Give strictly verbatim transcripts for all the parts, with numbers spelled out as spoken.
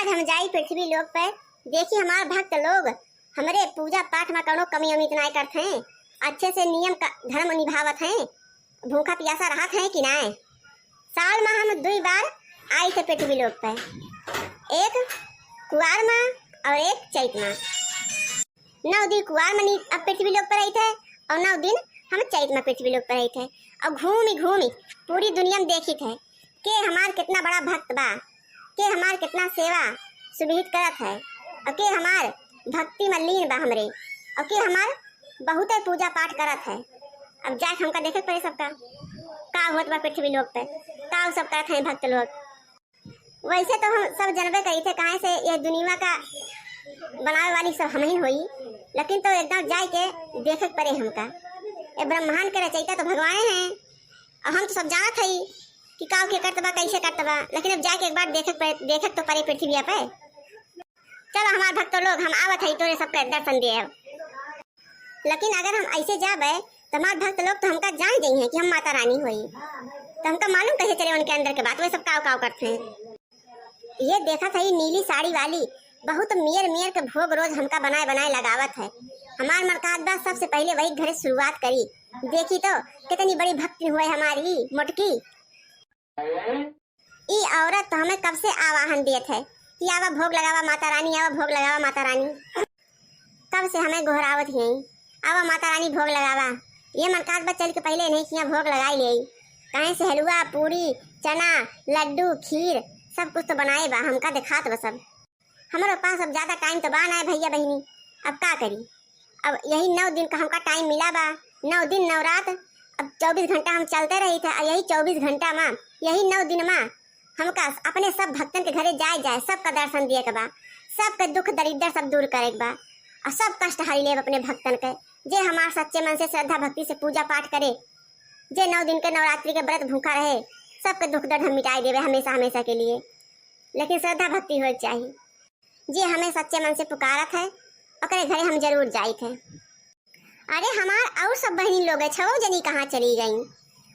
आज हम जाई पृथ्वी लोक पे, देखी हमार भक्त लोग हमरे पूजा पाठ मा कउनो कमी अमी त नाय करत हैं, अच्छे से नियम का धर्म निभावत हैं, भूखा पियासा रहत हैं कि नाय। साल मा हम दुई बार आइत है पृथ्वी लोक पे, एक कुआर मा और एक चैत मा। नौ दिन कुआर मा नी-, अब पृथ्वी लोक पर रहित है और नौ दिन हम चैत मा पृथ्वी लोक पर रहित है और घूमी घूमी पूरी दुनिया मा देखित है के हमार कितना बड़ा भक्त बा, के हमार कितना सेवा सुविहित करत है और के हमार भक्ति मा लीन बा हमरे और के हमार बहुते पूजा पाठ करत है। अब जाके हमका देखे के पड़े सबका, का होत बा पृथ्वी लोक पे, का उ सब करत हैं भक्त लोग। वैसे तो हम सब जनबे करी थे, काहे से यह दुनिया का बनावे वाली सब हम ही होई, लेकिन तो एकदम जाए के देखे के पड़े हमका। ये ब्रह्मांड के रचयिता तो भगवान हैं, और हम तो सब जानत हई कि का के करत बा, कैसे करत बा, लेकिन अब जाके एक बार देखे के पड़े, देखे के तो पड़े पृथ्वी पे। चलो हमार भक्त लोग, हम आवत हई तोरे सबके दर्शन देव। लेकिन अगर हम ऐसे जाबे तो हमार भक्त लोग तो हमका जान जइहें कि हम माता रानी होई, तो हमका मालूम कैसे चले उनके अंदर के बात, वे सब काव काव करते हैं। ये देखत हई नीली साड़ी वाली बहुत मेर मेर के भोग रोज हमका बनाए बनाए लगावत है। हमार मन कहत बा सबसे पहले वही घरे शुरुआत करी, देखी तो कितनी बड़ी भक्ति हुए हमारी मोटकी। ई औरत तो हमें कब से आवाहन देत है कि आवा भोग लगावा माता रानी, आवा भोग लगावा माता रानी। कब से हमें गोहरावत ही, आवा माता रानी भोग लगावा। ये मन कहत बा चल के पहले इन्हें किहाँ भोग लगाई ले, कहीं से हलवा, पूरी, चना, लड्डू, खीर सब कुछ तो बनाए बा, हमका दिखात बा सब। हमरे पास अब ज्यादा टाइम तो बा ना भैया बहिनी, अब का करी? अब यही नौ दिन का हमका टाइम मिला बा, नौ दिन नौ रात, अब चउबीस घंटा हम चलते रही थे। अब यही चउबीस घंटा मा, यही नौ दिन मा हमका अपने सब भक्तन के घरे जाए जाए, सबका दर्शन दिए के बा, सबके दुख दरिद्र सब दूर करे के बा, और सब कष्ट हरी लेब अपने भक्तन के। जे हमार सच्चे मन से श्रद्धा भक्ति से पूजा पाठ करे, जे नौ दिन के नवरात्रि के व्रत भूखा रहे, सबके दुख दर्द हम मिटाई देवे हमेशा हमेशा के लिए। लेकिन श्रद्धा भक्ति होए के चाही। जे हमें सच्चे मन से पुकारत है, ओकरे घरे हम जरूर जाइत है। अरे हमार और सब बहिनी लोग है, छवो जनी कहाँ चली गई?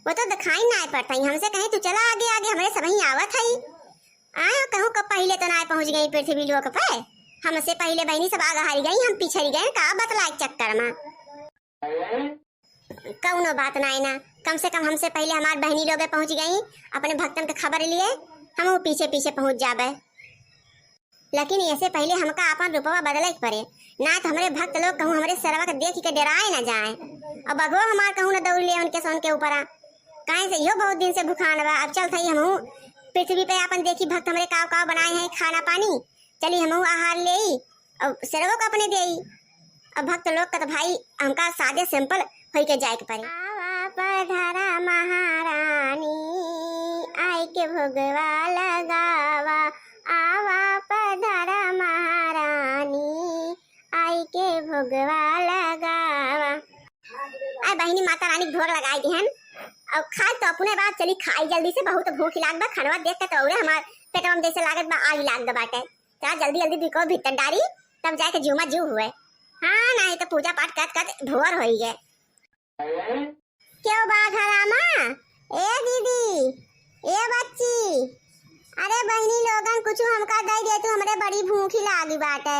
वो तो दिखाई ना पड़त हई। हमसे कहीं तू चला आगे आगे, हमरे सबही आवत हई। आए कहूँ कब पहले तो ना पहुँच गई पृथ्वी लोक पे। हमसे पहले बहिनी सब आगे हारी गई, हम पिछड़ी गए का बतलाए के चक्कर मा। कउनो बात ना है ना, कम से कम हमसे पहले हमार बहिनी लोग पहुँच गई, अपने भक्तन के खबर लिए हम वो पीछे पीछे पहुँच जाबे। लेकिन ऐसे पहले हमका अपन रूपवा बदले के पड़े, ना तो हमरे भक्त लोग कहूँ हमरे सरवा के देख के डराए ना जाए, और बघवा हमार कहूँ ना दौड़ ले उनके सोन के ऊपरा। काहे से इहो बहुत दिन से भुखान बा। अब चलत हई हमहू पृथ्वी पे अपन देखी भक्त हमरे काव काव बनाए हैं खाना पानी, चली हमहू आहार लेई और सरवो को अपने देई। अब भक्त लोग का तो भाई हमका सादे सिंपल होई के जाए के पड़े। आवा पधारा महारानी, आई के भोगवा लगावा। आवा पधारा महारानी, आई के भोगवा लगावा। आए बहिनी, माता रानी के भोग लगाई दिहन और खाए तो अपने बात चली खाई जल्दी से, बहुत भूख लाग बा। खनवा देख के तो औरे हमार पेटवा में जैसे लागत बा आग लाग बाटे। चला जल्दी जल्दी दुई को भीतर डारी, तब जाके जीव मा जीव हुए। हाँ, नहीं तो पूजा पाठ करत करत भोर होई गए। क्यों बा घरा मा? ए दीदी, ए बच्ची, अरे बहिनी लोगन, कुछ हमका दे दे तू, हमरे बड़ी भूखी लागी बाटे।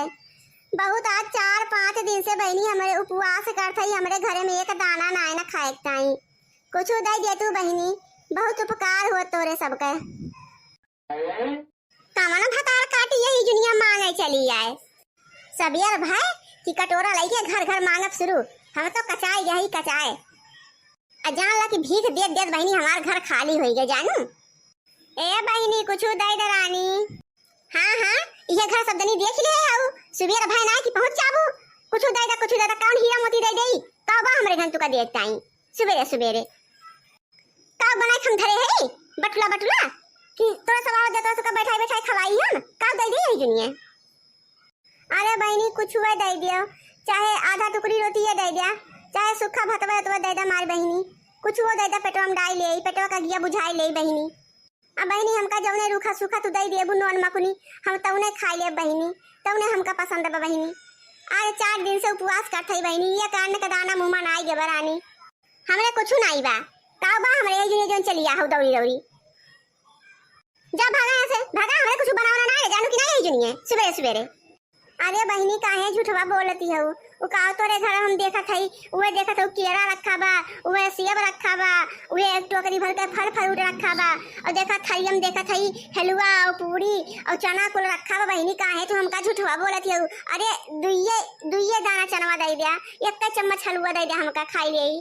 बहुत आज चार पाँच दिन से बहिनी हमरे उपवास करत हई, हमरे घरे में एक दाना नाय ना खाए के ताई। कुछ दे दे तू बहिनी, बहुत उपकार हुआ तोरे सबके। कवन भतार काटी यही जुनिया मांगे चली आए। सबेर भय कि कटोरा लइके घर घर मांगब शुरू, हम तो कचाए यही कचाए। आ जान ला कि भीख देत देत बहिनी हमार घर खाली होई गए जानू। ए बहिनी, कुछ दे दे रानी। हाँ हाँ, इहे घर सब जनी देख ले हऊ, सुबेर भय ना कि पहुँच जाबू। कुछ दे दे, कुछ दे दे, कौन हीरा मोती दे देई? का बा हमरे घन तुका देत ताई सुबेरे सुबेरे? का बनाए हम धरे है बटुला बटुला कि तोरा सब आवत जात तोरा सबका बैठाई बैठाई खवाई हम? का दे दे यही दुनिया? अरे बहिनी, कुछ हुए दे दियो, चाहे आधा टुकड़ी रोटी ये दे दिया, चाहे सूखा भतवा उतवा दे दे मार बहिनी, कुछ वो दे दे, पेटवा में डाल ले, पेटवा का गिया बुझाई ले बहिनी। अब बहिनी, हमका जौने रूखा सूखा तू दे देबू नोन मकुनी, हम तौने खाई लेब बहिनी, तौने हमका पसंद बा बहिनी। आज चार दिन से उपवास करत हई बहिनी, ये कारण के दाना मुँह में नाई गेबा रानी। हमरे कुछ नाई बा, का बा हमरे यही जौन चली आहू दौड़ी दौड़ी। जा भागा यहाँ से, भागा, हमरे कुछ बनावना ना है, जानू कि ना यही ये सुबेरे सुबेरे। अरे बहिनी, काहे झूठवा बोलती हऊ? उ का तोरे घर हम देखत हई, उहे देखत हऊ केरा रखा बा, उहे सेब रखा बा, उहे एक टोकरी भर के फल फ्रूट रखा बा। और देखा थरियम देखत हई हलुआ और पूरी और चना कुल रखा बा। बहिनी, काहे तू हमका झूठवा बोलती हऊ? अरे दुइये, दुइये दाना चनवा दे द्या, एक चम्मच हलुआ दे द्या, हमका खाई लेई।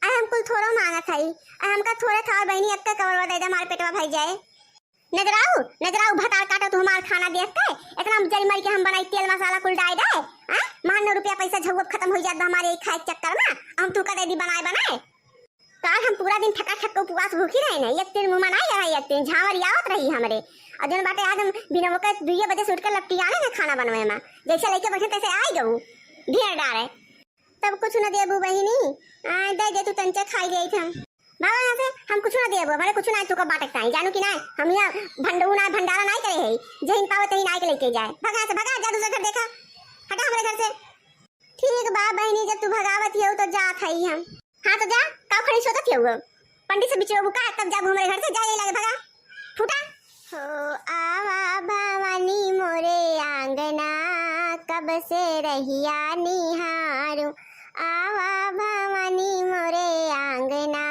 अरे हम कुल थोड़ो मांगत हई, अरे हमका थोड़े था बहिनी, एक कवरवा दे द्या, हमार पेटवा भर जाए। नजराऊ, नजराऊ, भतार काटो तू हमार खाना देख के, इतना जरी मरी के हम बनाई, तेल मसाला कुल डाल दे, हैं? महन रुपया पैसा झउब खत्म हो जात बा हमारे ई खाए के चक्कर में, हम तू का दे दी बनाए बनाए। काल हम पूरा दिन ठका ठक के उपवास भूखी रहे नहीं, एक दिन मुंह मनाई रही, एक दिन झांवर आवत रही हमरे। और जौन बाटे आज हम बिना मौके दुइये बजे से उठ के लपटी आने में खाना बनवे में, जैसे लइके बैठे तैसे आई गऊ, ढेर डारे। तब कुछ न देबू बहिनी? आ, दे दे तू तंचे खाई लेइत हम। भागा यहाँ से, हम कुछ ना देबो, हमारे कुछ ना तू का बाटक ताई, जानू कि ना, हम यहाँ भंड-, ऊ ना भंडारा ना करे है, जहिन पावे तहिन आके लेके जाए। भागा यहाँ से, भागा, जा दूसरा घर देखा, हटा हमारे घर से। ठीक बा बहिनी, जब तू भगावत हियो तो जात हई हम। हाँ तो जा, का खड़ी सोचत हियो? पंडित से बिचरबू का, तब जाबू हमारे घर से, जा यही लगे, भागा, फूटा। हो आवा भवानी मोरे आंगना, कब से रहिया निहारू। आवा भवानी मोरे आंगना,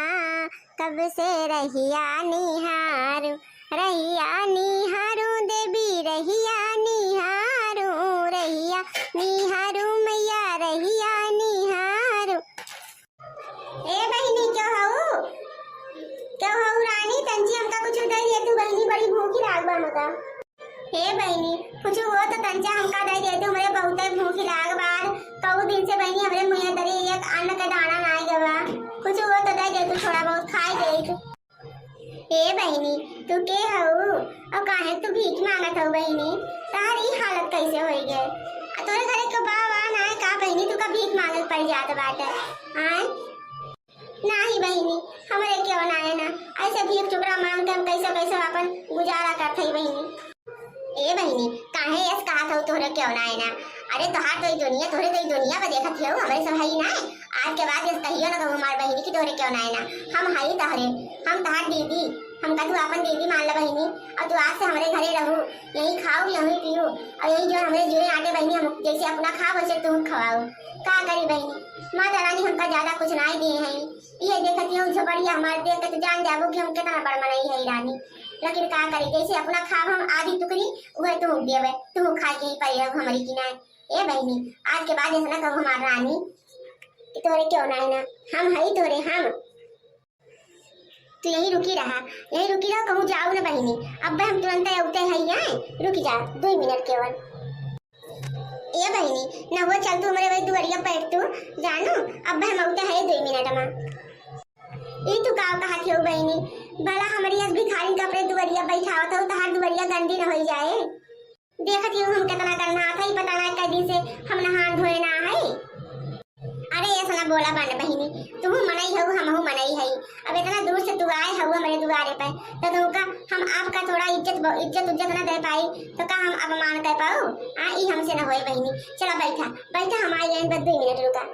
कब से रहिया निहारू। रहिया निहारू देवी रहिया निहारू, रहिया निहारू मैया रहिया निहारू। ए बहिनी, क्यों हऊ? क्यों हऊ रानी? तंची हमका कुछ दे दे तू बहिनी, बड़ी भूखी लाग बा हमका। हे बहिनी, कुछ हो तो तंचा हमका दे दे तू, हमरे बहुते भूखी लाग बा। कऊ दिन से बहिनी हमरे मुँहे तरी एक अन्न के दाना ना आए गवा। कुछ हो तो दे दे तू, थोड़ा बहुत खाए दे तू। ए बहिनी, तू के हऊ? और काहे तू भीख मांगत हऊ बहिनी? तहार ई हालत कैसे होई गए? आ तोरे घरे के बा, बा ना है का बहिनी, तू का भीख मांगल पड़ जात बाटे? आय? नाही बहिनी, हमरे क्यों ना है ना, ऐसे भीख टुकड़ा मांग के हम कैसे कैसे अपन गुजारा करत हई बहिनी। ए बहिनी, काहे ऐस कहत हऊ तोहरे क्यों ना है ना? अरे तोहार तो ई दुनिया, तोहरे तो ई दुनिया में देखत हऊ, हमरे सब हई ना। आज के बाद ऐस कहियो ना कहू हमार बहिनी कि तोहरे क्यों ना है ना। हम हई तोहरे, हम तोहार दीदी, हमका तू अपन दीदी मान ले बहिनी। और तू आज से हमरे घरे रहू, यहीं खाऊ, यहीं पीऊ, और यहीं जो हमरे जुए आटे बहिनी, हम जैसे अपना खाओ वैसे तू खवाओ। का करी बहिनी, माता रानी हमका ज्यादा कुछ ना दिए हैं। ये देखत हऊ झोपड़िया हमार देख के तो जान जाबू कि हम कितना बड़ मनई है रानी। लेकिन का करी, जैसे अपना खाब हम आधी टुकड़ी, उहे तू देबे, तू खा के ही पड़ी रहू हमरी किनारे। ए बहिनी, आज के बाद ऐसा ना कहू हमार रानी कि तोहरे क्यों ना है ना, हम हई तोहरे, हम। तू यहीं रुकी रहा, यहीं रुकी रहा, कहूँ जाऊ ना बहिनी। अब हम तुरंत अउते हई, आए, रुक जा दो मिनट केवल। ए बहिनी, ना हुआ, चल तू हमरे वही दुआरिया बैठ तू, जानू, अब हम अउते हई दो मिनट में। ई तू का कहत हो बहिनी? भला हमरी अस भिखारिन के अपने दुआरिया बैठावत हो, तहार दुआरिया गंदी न होई जाए। देखत ही हम कितना गन्ना था, ई पता ना कई दिन से हम नहान धोए ना है। अरे ऐसा ना बोला बन बहिनी, तू मनई हऊ, हमहू मनई हई। अब इतना दूर से तू आए हऊ हमरे दुआरे पे, तो तुमका हम आपका थोड़ा इज्जत ब-, इज्जत उज्जत ना दे पाई, तो का हम अपमान कर पाऊ? आ, ई हमसे ना होए बहिनी। चला बैठा, बैठा, हम आई गए, बस दो मिनट रुका।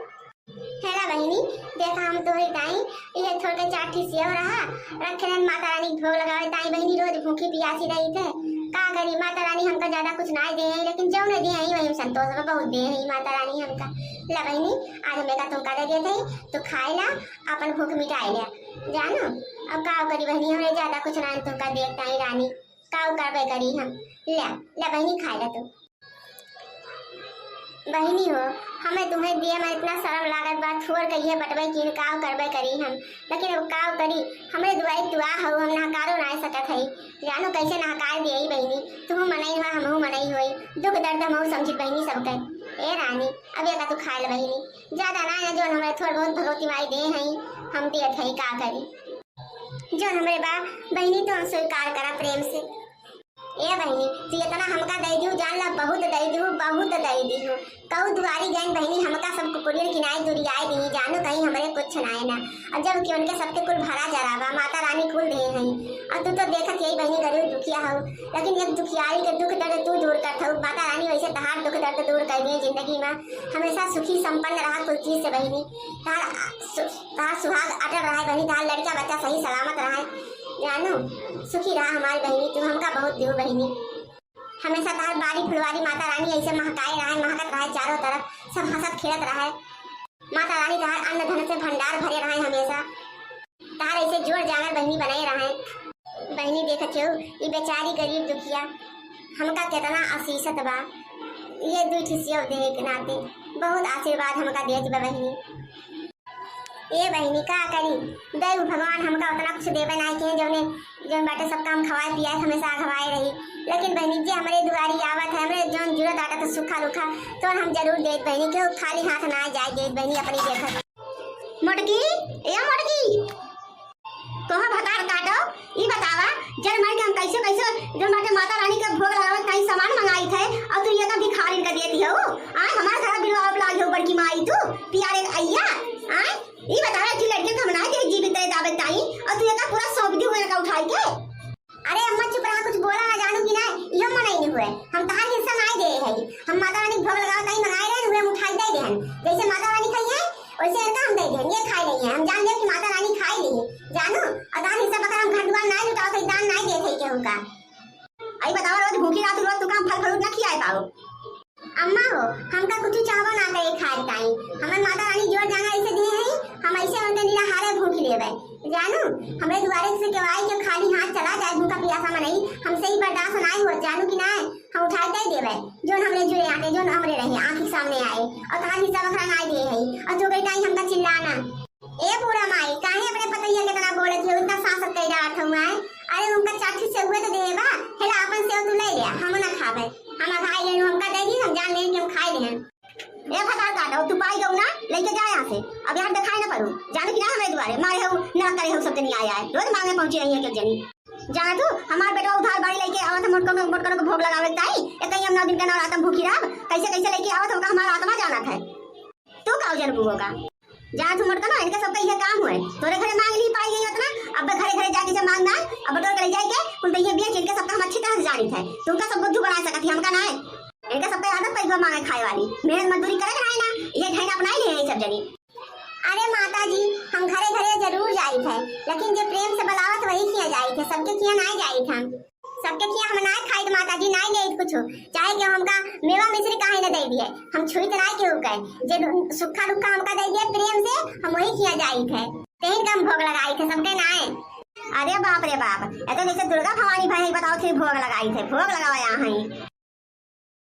हेला बहिनी, देखा हम तोहरी ताई, ये थोड़ के चार ठे सेव रहा, रखे रहन माता रानी के भोग लगावे ताई बहिनी, रोज भूखी पियासी रही थे। का करी, माता रानी हमका ज्यादा कुछ ना दे हैं, लेकिन जौन दे हैं वही हम संतोष बा, बहुत दे हैं माता रानी हमका। ला बहिनी, आज हम एका तुमका दे देत हई, तू खाए ला, अपन भूख मिटाए ला, जानो। अब का करी बहिनी, हमरे ज्यादा कुछ ना तुमका देख ताई रानी, का करबे करी हम। ला, ला बहिनी, खाए ला तू। बहिनी हो, हमें तुम्हें दिए में इतना शर्म लागत बा, थोर कहिए बटबे की काव करबे करी हम, लेकिन अब काव करी, हमरे दुआरे तू आ हऊ, हम नहकारो ना सकत हई, जानो कैसे नहकार दिए बहिनी, तुहू मनई हो, हमहू मनई होई, दुख दर्द हमहू समझी बहिनी सबके। ए रानी, अब ये का तू खाए ले बहिनी, ज्यादा ना है, जो हमरे थोर बहुत भगवती माई दे हई, हम दियत हई, का करी, जो हमरे बा बहिनी, तू स्वीकार करा प्रेम से। ए बहिनी, तू इतना हमका दे दिहू, जान ला, बहुत दे दिहू, बहुत दे दिहू। कहू दुआरी गैन बहिनी, हमका सब कुकुरियन किनाए दुरियाए दिही, जानो कहीं हमरे कुछ नाए ना। और जब कि उनके सबके कुल भरा जरा बा, माता रानी कुल दे हई। और तू तो देखत यही बहिनी गरीब दुखिया हऊ, लेकिन एक दुखियारी के दुख दर्द तू दूर करत हऊ। माता रानी वैसे तहार दुख दर्द दूर कर दिए जिंदगी में, हमेशा सुखी संपन्न रहा कुल चीज से बहिनी। तहार सु-, तहार सुहाग अटल रहे बहिनी, तहार लड़का बच्चा सही सलामत रहे, जानो सुखी रहा हमारी बहिनी, तू हमका बहुत दिहू बहिनी। हमेशा तहार बाड़ी फुलवारी माता रानी ऐसे महकाए रहे, महकत रहे चारों तरफ, सब हंसत खेलत रहे। माता रानी तहार अन्न धन से भंडार भरे रहे हमेशा। तहार ऐसे जोड़ जांगर बहिनी बनाए रहे। बहिनी देखत हो, ई बेचारी गरीब दुखिया हमका केतना आशीषत बा। ये दुई ठे सेव देहे के नाते बहुत आशीर्वाद हमका देत बा बहिनी। ए बहिनी, का करी, दैव भगवान हमका उतना कुछ देवे नाई के, जौने, जौन बाटे सब काम खवाए पियाए हमेशा अघवाए रही। लेकिन बहिनी, जे हमरे दुआरी आवत है, हमरे जौन जरूरत आटा तो सूखा रूखा, तो हम जरूर देत बहिनी, केहू खाली हाथ ना जाए देत बहिनी अपनी देखत। मोटकी, ए मोटकी, तोहा भतार काटो, ई बतावा, जर मर के हम कैसे, कैसे जौन बाटे माता रानी के भोग लगावे ताई सामान मंगाई थे, और तू ये तो भिखारिन का देती हो। आय, हमार घर बिलवा उपला हो बड़की माई तू, पियारे अइया, आय, ई बतावा, तू लड़के के हम ना दे जीवित रहे दावे ताई, और तू ये तो पूरा सौंप दी हुए का उठाई के। अरे अम्मा चुप रहा, कुछ बोला ना जानू कि ना, इहो मना ही नहीं हुए। हम तहार हिस्सा ना दे है, हम माता रानी के भोग लगावे ताई मंगाए रहे, उहे हम उठाई दे देहन। जैसे माता रानी खाई है, वैसे इनका हम दे देहन, ये खाए नहीं है। हम जान ले कि माता रानी खाई ली है, जानू, और दान हिस्सा बकर हम घर दुआर ना लुटाओ, तो दान ना दे थे केहू का। आई बतावा, रोज भूखी रात, रोज तू का हम फल फ्रूट ना खियाए पाओ। अम्मा हो, हमका कुछ चाहबो ना करे खाए ताई। हमें माता रानी जोर जाना ऐसे दिए है, हम ऐसे उनके निराहारे भूख लेवे। जानू, हमरे दुआरे से केवाई के खाली हाथ चला जाए, भूखा पियासा मनई, हमसे ही बर्दाश्त नाई हो, जानू कि नाई? हम उठाए दे देवे, जोन हमरे जुड़े आते, जोन हमरे रहे, आँख के सामने आए, और कहा हिस्सा बखरा नाई दे है, और जो गई ताई हमका चिल्लाना। ए बूढ़ा माई, काहे अपने पतैया के तना बोलत हो, इतना सासत कई डालत हो माई? अरे उनका चाठी से हुए तो देबा, हेला अपन सेव तू ले ले, हम ना खाबे। हम भाई ले हमका दे दी, हम जान ले कि हम खाए ले। ए भतार काटो, तू पाई गऊ ना, लेके जा यहाँ से। अब यहाँ दिखाई ना पड़ू। जाने कि ना हमरे दुआरे, मारे हो, नरक करे हो, सब जनी आए आए। रोज मांगे पहुंची रही है एक जनी। जाना तू, हमार बेटवा उधार बाड़ी लेके आवत है, मोटकन, मोटकन को भोग लगावे ताई। ए कहीं हम नौ दिन का नवरातम भूखी रहब, कैसे, कैसे लेके आवत होगा, हमार आत्मा जानत है। तू का जनबू होगा? जा तू मोटकन, इनका सबका यह काम हुए। तोरे घरे मांग ली पाई गई उतना, अब घरे घरे जाके से मांगना, अब बटोर के ले जाके, कुल तो ये बेच इनके सबका हम अच्छी तरह से जानित है। तुमका सब बुद्धू बना सकत ही, हमका ना है। इनका सबका आदत पैसा मांगे खाए वाली, मेहनत मजदूरी करे के ना है ना, ये ढैना अपनाई ले हैं सब जनी। अरे माता जी, हम घरे घरे जरूर जाइत है, लेकिन जे प्रेम से बुलावत वही किया जाइत है, सबके किया ना जाइत हम। सबके किया हम ना खाइत माता जी, ना लेत कुछ, चाहे कि हमका मेवा मिश्री काहे न दे दिए, हम छुइत ना केहू के। जे सूखा रुखा हमका दे दिए प्रेम से, हम वही किया जाइत है। तेहन का हम भोग लगाइत है, सबके नाय। अरे बाप रे बाप, ये तो जैसे दुर्गा भवानी भाई बताओ थे भोग लगाइत है, भोग लगावा यहाँ है।